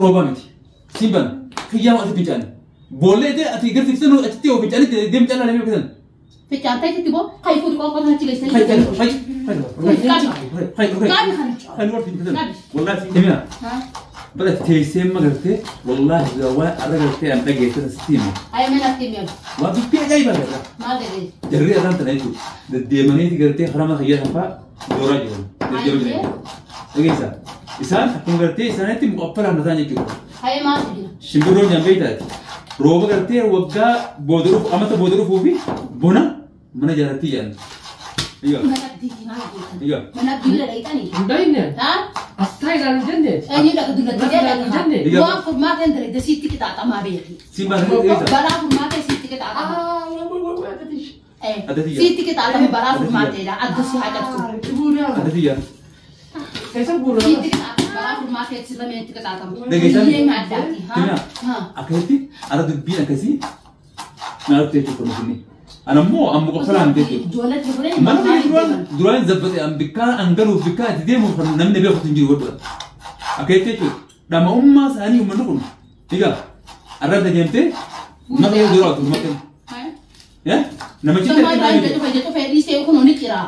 Roobaa miti. Siin bana. Kiyyaa ati fincaani. Boollee ati garsiiftan achitti yoo fincaanitti deemcaa laalee beekisan. Fincaantee itti boo hayi fuudhi qofa achi geessanii. Hay hay hay hay hay Qabi kana. hay wallahi himina. Bada teessee magartee wallahi waan arra gartee an dhageesse sitti hima. Ayi mana atti mi'amu. Waan dubbii ajaa'ibaa garta. Maal dhageesse? Jarri irraan tana jechuudha. Deddeemaniiti gartee harama kiyyaa sanfaa dooraa jiran. Deddeemaa jiran. Dhageessa. Isaan akkuma gartee isaanitti muqaffalaan mataan jechuudha. Ayi maaltu jira? Shimbirroon jaan beektaati. Rooba gartee waggaa booda dhufu amata booda dhufuu fi bona mana jaalattii jedhan. Iyyaa. Mana abdii maal geessan? Iyyaa. Mana abdii bira dhaqxanii? Hundayne. Haa? Asxaa ilaalu jenne. Eenyu dhaqa dullatti Jenne. jedha. Waan furmaateen dalagde siitti qixaaxamaa beeki. Siin baana dhageessa. Balaa furmaatee siitti qixaaxama. Adda tiyya. Siitti qixaaxama balaa furmaateedha. Adda si haa cabsu. Adda tiyya. Keessa guurra. Siitti qixaaxama balaa furmaatee sirrameetti qixaaxama. Dhageessaa? Biyyeen addaati. Himina. Haa. Akkasitti ara dubbiin akkasii naa dhufte jechuudha kunuunsinni. Ana immoo amma qofaa jechuudha. Ijoollee turre. Mana biyya duraan duraan zabbate an bikkaa an galuuf bikkaa itti deemuuf kan namni beekutu hin jiru godhuudha. Akkasitti jechuudha. Dhama'ummaa isaanii uummanni kun egaa arrabda deemtee maqaa yoo duraatu maqaa. Namichi Sama irraa ija cufa ija cufa dhiisee kun ni cira.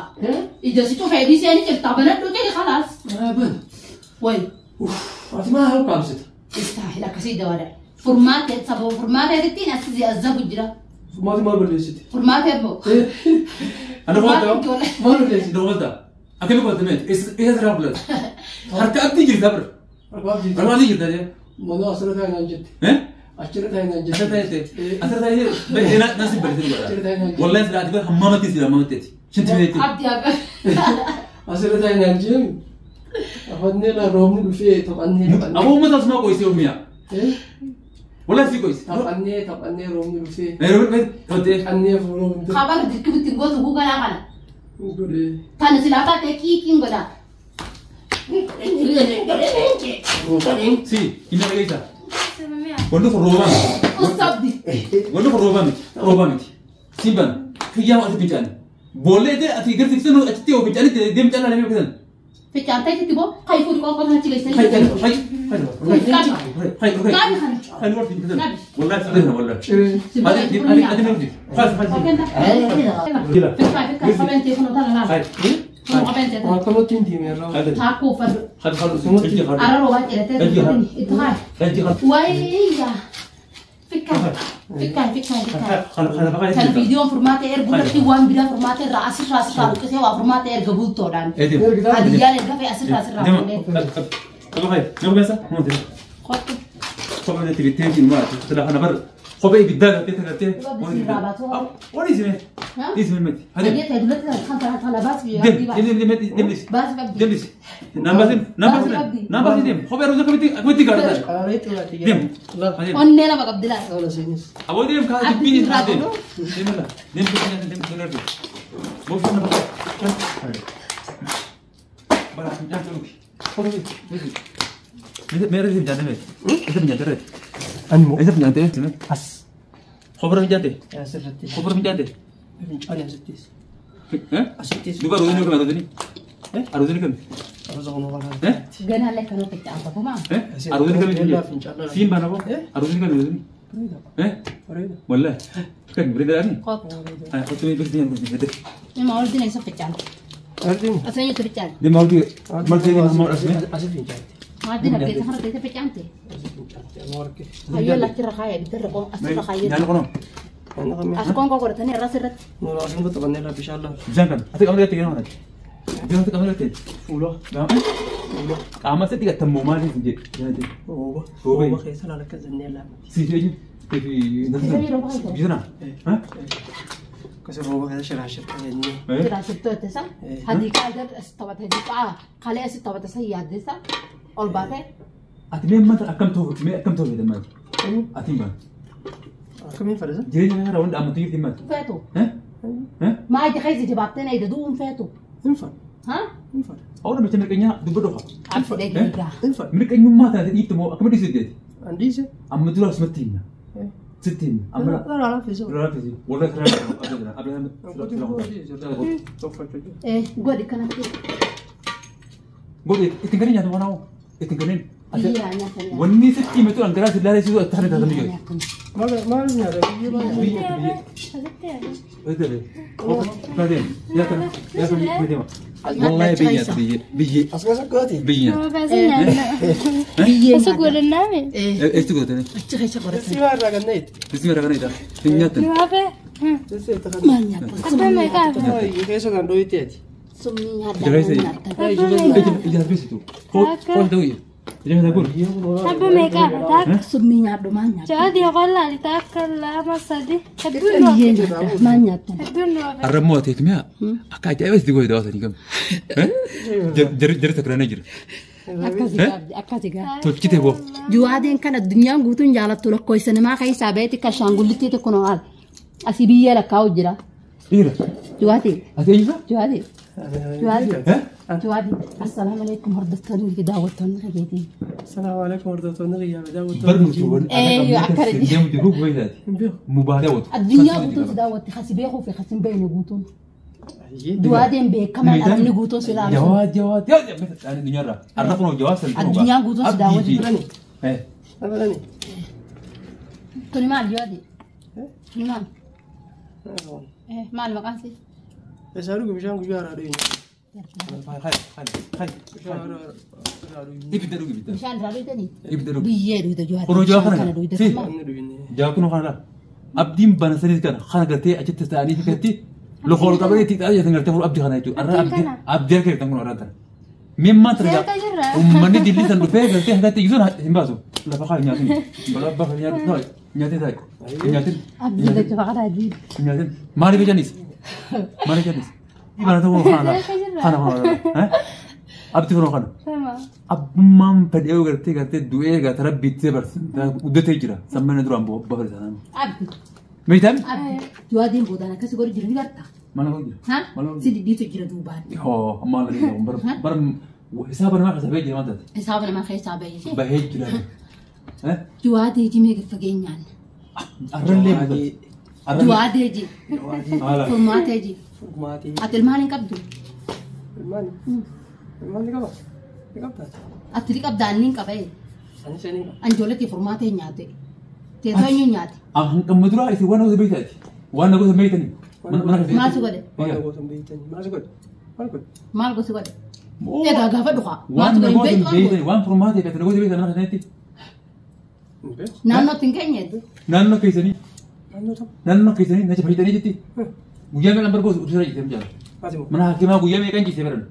Ija si cufa dhiisee ni cirta banadhu jedhi khalaas. Way. Ati maa haa qaamsita? Istaahil akkasii dawaadha. Furmaatee sababa furmaateettiin asii azzabu jira. Furmaati maal balleessiti? Furmaatee boo. Ana qofa Maal balleessiti? Dogoota. Akkami qofa meet? Isa sirraa bulata. Harka abdii jirta bira. Harka abdii. Harka abdii jirta jee. Mana asirra taa'e naan jette. Achirra taa'e naan jette. Asirra taa'e asirra taa'e nasi balleessiti godha. Wallahi sila ati bara hammamatti sila hammamatti. Shinti meetti. Abdii akka. Asirra taa'e naan jeemi. Afannee la roobni dhufee taphannee taphannee. Aboo uummata asumaa qoyisee omiyaa. Wallahi si qoyise. Taphannee taphannee roobni dhufee. Nairobi dhufee. Taphannee roobni dhufee. Kabala dirqamitti gootu guuganaa kana. Godhee. Tana silaa taatee kiikiin godha. Si, inni dhageessa. Wanti kun roobaa miti. Usabdi. Wanti kun roobaa miti. Roobaa miti. Siin bana. Kiyyaa ati fincaani. Boollee ati garsiiftan achitti yoo fincaanitti deemcaa laalee beekisan. Fincaantee itti boo hayi fuudhi qofa achi geessanii. Hay hay hay hay hay Qabi kana. hay wallahi sirrii wallahi. Ati ati ati namti. Khas khas. Jira. Fikkaa fikkaa qabeen ta'e kun otala laala. Hay. Kun qabeen ta'e. Waan kanatti hin deemeerra. Taakuu uffadhu. Khal khal khal. Ara roobaa ciratee itti haala. Khal khal. Wayya. Fikkaa fikkaa fikkaa fikkaa. Khal khal Kan khal. viidiyoon furmaatee ergu irratti waan biraa furmaatee irraa asirraa asirraa buqqisee waa furmaatee erga bultoodhaan. Edim. Hadiyyaan erga fe'e asirraa asirraa Dema. fuudhee. Khal khal. Nama beesa? Nama Kottu. Kophee itti bittee hin maatu. Sila kana bar kophee ibiddaa gartee tagartee. Wani isime. Isime miti. Hadi. Hadiyyee ta'e dullatti kan kana kana baasi biyya. Dem dem dem dem dem Baasi qabdi. dem Naan baasin naan baasin naan baasin dem. Kophee roza kamitti akkamitti gaarata. Qaareetti laati. Dem. Hadi. Onnee lama qabdi laata. Haala seenis. Aboo deem kaa dubbiin isaa deem. Deem la. Deem deem deem deem deem. Boofna na bakka. Bara nyaata luki. Kophee. Meera isin jaante meeti. Isa fincaante reeti. Ani moo. Isa fincaante reeti. As. Kophee fincaante. Asirratti. Kophee fincaante. Fincaanii asittis. Asittis. Duuba aroozini kami aroozini? Aroozini kami? Arooza kun waan. Ganaallee kan ofitti aanfamumaa. Aroozini kami? Fincaanii. Siin baana boo? Aroozini kami aroozini? Bareeda. Wallahi. Kan bareeda ni? Kottu. Kottu mee beeksisa nyaata. Nama ordina isa fincaante. Ardiin. Aseen yuutu fincaante. Deema oldi maltee deema asme. Asi fincaante. Maadina keessa kana keessa fincaante. Asi fincaante. Amma warqee. Hayyoo lachirra kaaya ibiddarra qoon asirra kaayee. Nyaanni kunoo. Ani kamee. As qoon koo godhatanii irra asirratti. Nuura asirratti taphannee lafa bishaan lafa. Bishaan kana. Ati qaama dhiyaate gama kanatti. Bishaan ati qaama dhiyaate. Fuula. Qaama sitti gattammoo maaliif hin jedhe. Rooba. Rooba. Rooba keessa laala akka zannee laamati. Si si Bishaan. Akkasii rooba keessa shiraashirta jennee. Jiraachiftoota isa. Hadiiqaa gad as taphate hadiiqaa kalee as taphate isa yaaddessa ol baatee. Ati mee mata akkam ta'u mee akkam ta'u jedhama. Ati maal? Akkamiin fadhisa? Jireenya kana wanti amantuu jirti maal? Feetu. Maa ija keessa jabaabtee na ija du'uun feetu. Hin fadha. Haa? Hin fadha. Awwa namicha mirqeenyaa dubba dhufa. Abdi dhiigaa. Hin fadha. Mirqeenyummaa taate dhiiftu moo akkamitti dhiisu jeeti? An dhiise. Amma dura asumatti himna. Sitti himna. Amma Dara laafisa. dura laafisi. Warra sirraa Godhi kanatti. Godhi ittiin kanneen nyaatu waan hawwu. Ittiin kanneen. Biyya nyaatanii. Wanni sitti himatu dhangala'aa si ilaalee situ akka taatan biyya. Maal maal nyaata biyyee maal nyaata? Wallahi biyya biyya biyya As keessa gooti. biyya. Biyyee Asa godhannaa Eessi godhatanii? Achi keessa qoratan. Sisi waa irraa ganna itti. Sisi mara kana ita. Hin nyaatan. Nuwaafe. Sisi itti kan. Maal nyaatan? Abbaa meeqa hafe? Keessa kan dhoyiteeti. Summii nyaadhaa. Ija keessa nyaatan. Ija bisitu. Qoon ta'uu. Ija keessa kun. Abbaa meeqa hafe? Taakka. Summii nyaadhu maal nyaatan? Ja'a qollaa taakka lama sadi. Hedduun nu Biyyee nyaadha maal nyaatan? Hedduun nu hafe. Arrammoo ati mi'a akka ajaa'iba sitti godhe daawwatanii gama. Jarri takranee jira. Akkasi gaabdi akkasi gaabdi. Tolchite boo. Juwaadeen kan addunyaan guutuun jaalattu lakkoofsa namaa keessaa beeti kan shaangullitti tokko noo al. Asii biyyee lakkaa'u jira. Dhiira. Juwaadee. Ati eenyufa? Juwaadee. Juwaadee. Juwaadee. Assalaamu alaikum hordoftoonni fi daawwattoonni keetiin. Salaamu alaikum hordoftoonni kiyyaa fi Barnuuti daawwattoonni. wal Akka deemu jiru goyitaati. Hin beeku. Mubaaraa watu. Addunyaa guutuun si daawwatti kasi beekuu fi kasi hin beekne guutuun. Juwaadeen beekamaan arabni guutuun si ilaalu. Jawaad jawaad jawaad addunyaarraa. Arra kunoo jawaad san Addunyaan guutuun si daawwatti. Abalani. Tuni maal juwaadee? Tuni maal? Maal maqaan si? Isaa dhugu bishaan guyyaa haaraa dhuyine. Bishaan haaraa dhuyine. Ibidda dhugi ibidda. Bishaan irraa dhuyitanii? Ibidda dhugi. Biyyee dhuyita juwaadee. Kunoo jawaad Bishaan kana kana dhuyita. Si. Inni dhuyine. Jawaad kunoo kana abdiin bana sanis kana kana gartee achitti ta'anii fikkatti lokool qabanii itti xaa'ee jettan gartee abdii kana jechuudha. Arra abdii abdii harka jirtan kun arra tana. Mimmaan tana Seerka jirra. Uummanni dilli san dhufee gartee harkatti iyyuu sun hin baasu. Lafa kaa nyaatin. Balaa abbaa kan nyaatu taa'e nyaatin taa'e. Nyaatin. Abdii lacha faqataa jiru. Nyaatin. Maaliif janis? Maaliif janis? Bana ta'uu kana kana kana. Abdii kunoo kana. Sama. Abbummaan fedhee gartee gartee du'ee gartee rabbiitti dabarse guddatee jira. Sammana duraan bo'oo sana. Abdii. Meetaan? Abdii. Juwaadeen boodaan akkasi godhu jiru ni garta. Mana koo jira. Ha? Mana koo Si diddiitu jira duubaan. Hoo amma la dhiisa bar bar hisaaba namaa keessa bahee jira maal taate? Hisaaba namaa keessaa bahee. Bahee jira. Juwaadee jimee fageenyaan. Arrallee buuta. Arrallee. Juwaadee ji. Haala. Furmaatee ji. Furmaatii. Ati ilmaan hin qabdu. Ilmaan. Ilmaan ni qaba. Ni qabda. Ati ni qabda anni hin qabee. Ani sanii qaba. Anjooletti furmaatee nyaate. Teessoo eenyu nyaate? Hanqamma duraa isin waan gosa beektaati. Waan gosa beektanii. Mana keessa. Maal si godhe? Waan gosa hin beektanii. Maal si godhe? Maal godhe? Maal gosi godhe? Egaa gaafa dhufa. Maal Waan si godhe hin gosa beektu waan beektanii waan furmaatee kan gosa beektan mana keessatti. Hin beeku. Naannootti hin geenye. Naannoo keessanii Naannoo tokko. naannoo keessanii na fayyadanii jetti. Guyyaa meeqan barbaadu utuu jettee jaalala. Ati moo? Mana hakimaa guyyaa meeqan ciisee baran?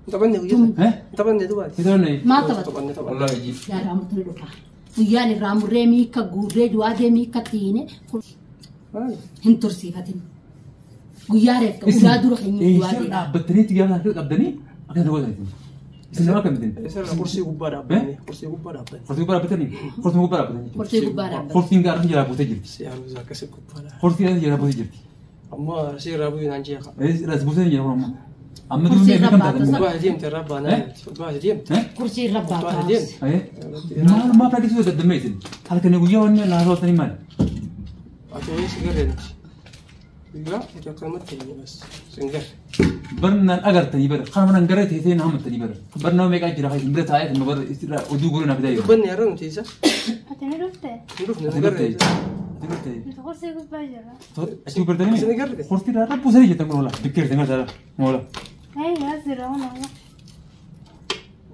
Hin taphanne guyyaa sana. Hin taphanne dubaati. Ni taphanne. Maal taphata? Taphanne taphanne. Wallahi ji. Yaa raamurtani dhufa. Guyyaan irraa murree miika guurree juwaadee miika xiine Maali? hin tursiifatin. Guyyaa reeffa guyyaa dura keenya Isin juwaadee. dhaabbattanii guyyaa kana qabdanii akkana gosa isin. Isin nama akkamitti? Isarra kursii gubbaa dhaabbanne. Kursii gubbaa dhaabbanne. Kursii gubbaa dhaabbatanii? Kursii gubbaa dhaabbatanii. Kursii gubbaa dhaabbatan. Kursiin gaara jalaa buutee jirti. Si haruusa akkasii gubbaa dhaabbanne. Kursiin gaara jalaa buutee jirti. Ammoo si irraa bu'ee naan jeeqa. Irraas buutee jira kun ammoo. Amma Kursii durii irra meeqam baata taatan? Gubbaa deemte irraa baanaa jirti. Gubbaa deemte. Kursii irra Gubbaa baataa. deemte. Maalummaa practice daddammee isin. Halkanii guyyaa wanni laafaa maali? Ati si garee nuti. Guyyaa nuti akkanumatti ta'e bas. Sin garee. Barnaan agartanii bara kana manaan gara teessee na hammattanii bara. Barnaa meeqaa jira kan bira taa'ee kan bara oduu godhu naaf taa'ee. Dubbanni har'a nuti isa. Ati ni dhufte? Hin dhufne Ati nu garee. dhufte. Ati dhufte. Nuti kursii gubbaa jirra. Achi bartanii. Isin garee. Kursii irraa buusanii jettan kun oola. Bikkeerti mataa moola. Aywa asirra kun oola.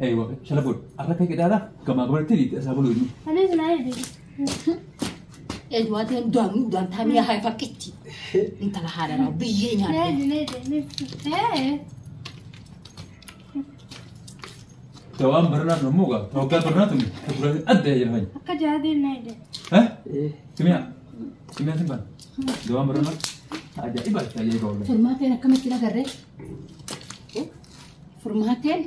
Aywa shala godhu. Arra kee qadaadha gamaa gamanatti isaa buluu inni. Anis na hidhi. Juwaadeen duraan duraan taamiyaa haa fakkitti. Intala haadha raawwa biyyee Na nyaate. hidhi na hidhi. Ee. Dawaan barnaatu ammoo gaa tawaggaa barnaatu ta duraan adda jedhama. Akka jaadeen na hidhi. Simiyaa simiyaa simbaan dawaan barnaatu ajaa'iba ajaa'iba wallahi. Furmaateen akkamitti agarree? Furmaateen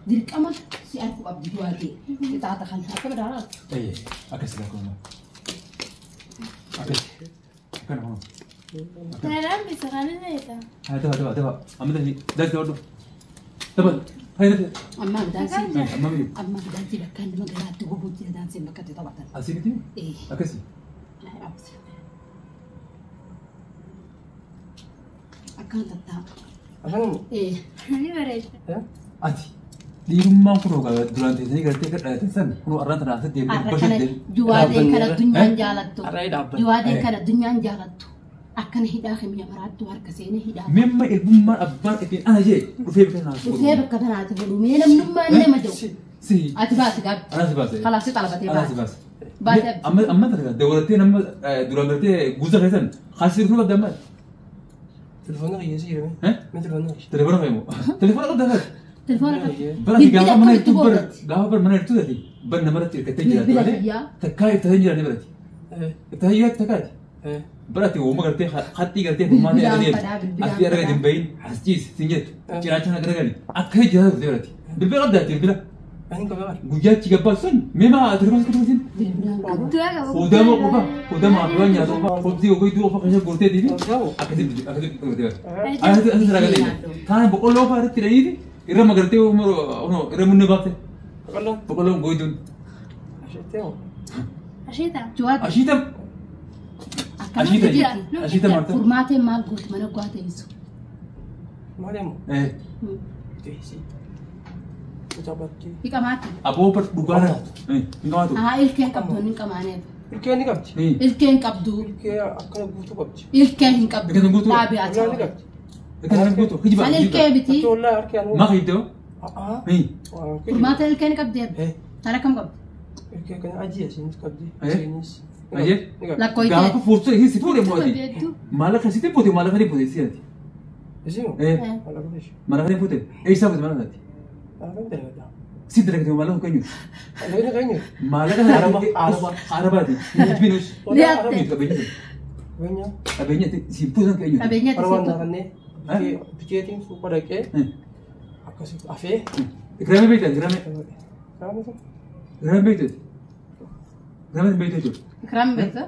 dirqama si arguu qabdi juwaadee. Qixaaxa kana akka biraa Ee akkas gaa kun akkas akkana kun. Naadhaan bisa kan inni hidha. Haa dafa dafa dafa amma dafi dafi dafa dafa haa dafi Amma daansii amma miti amma daansii bakka nama garaatti gubuu jira daansiin bakka itti taphatan. asii miti Ee. akkasi. Akkaan Akkaan tattaa. Afaan Ee. Ni bareeda. Ati Dhiirummaan kun duraan teessanii gartee kan dhalatan san kun arraan tana asitti deemtee bashadde. Juwaadeen kan addunyaan jaalattu. Har'a dhaabbanne. Juwaadeen kan addunyaan jaalattu. Akkana hidhaa kamiya maraattu harka seenee hidhaa. Mimma ilmummaan abbaan ittiin ana jee dhufee bakka tanaatti Dhufee bakka tanaatti godhu mee namnummaan nama jiru. Si. Ati baasi gaabbi. Ana si baase. Kalaas si xalabatee Ana si baase. baase. Baase abdi. Amma amma tana dabalatee nama duraan gartee guuza keessan kaasii dhufuu qabda amma. Telefoona kiyya si hirame. Mee telefoona kiyya. Telefoona fayyadamu. Telefoona qabda amma. Telefoona qabdi. Bara ati gaafa mana Bilbila hirtuu akkamitti bar godhatti? gaafa bar mana hirtuu taati bar namarratti hirkattee jiraatu Bilbila malee kiyyaa. takkaa ibsatee hin jiraanne barati. Ibsatee jiraatu takkaati. Bara ati uuma gartee haxxii gartee furmaata Bilbilaan irra deemtu fadhaa, bilbilaan asii arga fadhaa. hin bahin as ciis sin jettu cinaacha kana garagali akka jiraatu turte barati. Bilbila qabda ati bilbila Ani qaba qaba. guyyaa achi gabbaasu sun mee maa telefoona sitti kutusin Bilbilaan qabdi. Hodama qofa hodama afaan nyaata qofa hobdii gogoyduu qofa keessa gootee fi akkasitti akkasitti godhate barati. Asii asii ragaa Taan boqqolloo fa'aa irratti hidhaniiti irra magartee irra munne baafte Boqqolloo. boqqolloon goyduun. Asheettee moo? Asheeta. Juwaadeen. Ashiita Akkana ashiita jirti. ashiita maarta. Furmaateen maal gooti mana gwaateessu. Maal moo? Teessii. Kutaa battee. Hiqamaatti. Aboo bar dhugaadha. Hin qabaatu. Haa ilkeen qabdu hin qamaaneef. Ilkee ni qabdi. Ilkeen qabdu. Ilkee akkana guutuu qabdi. Ilkee hin qabdu. Ilkeen guutuu? Dhaabi ati. Wallaa ni qabdi. Ilkeen guutuu hijiba. San ilkee miti. Ati wallaa harki anu. Maa hijiba? Aa. Furmaata ilkeen qabdi. Tara kam qabdi? Ilkee kana ajii asiinis qabdi. Asiinis. Ajee? Ni qabdi. Lakkooyitee. Gaafa fuursuu si fuudhe mo'ati. Maallaqa sitti fuute maallaqa ni fuute si ati. Isii moo? Maallaqa feeshi. Maallaqa ni fuute. Eessaa fuute maallaqa ati? Maallaqa dalagadha. Si dalagate maallaqa keenyu. Maallaqa keenyu. Maallaqa Araba. Arabaati. Hijibinus. Dhiyaate. Qabeenya. Qabeenya. Qabeenya si fuusan keenyu. Qabeenya Arabaan ati naannee. Bikeetiin suuqa dhaqee akkasitti afee. Ikraamee beektaa ikraamee. Ikraamee. Ikraamee beektaa. Ikraamee beektaa jechuudha. Ikraam beektaa?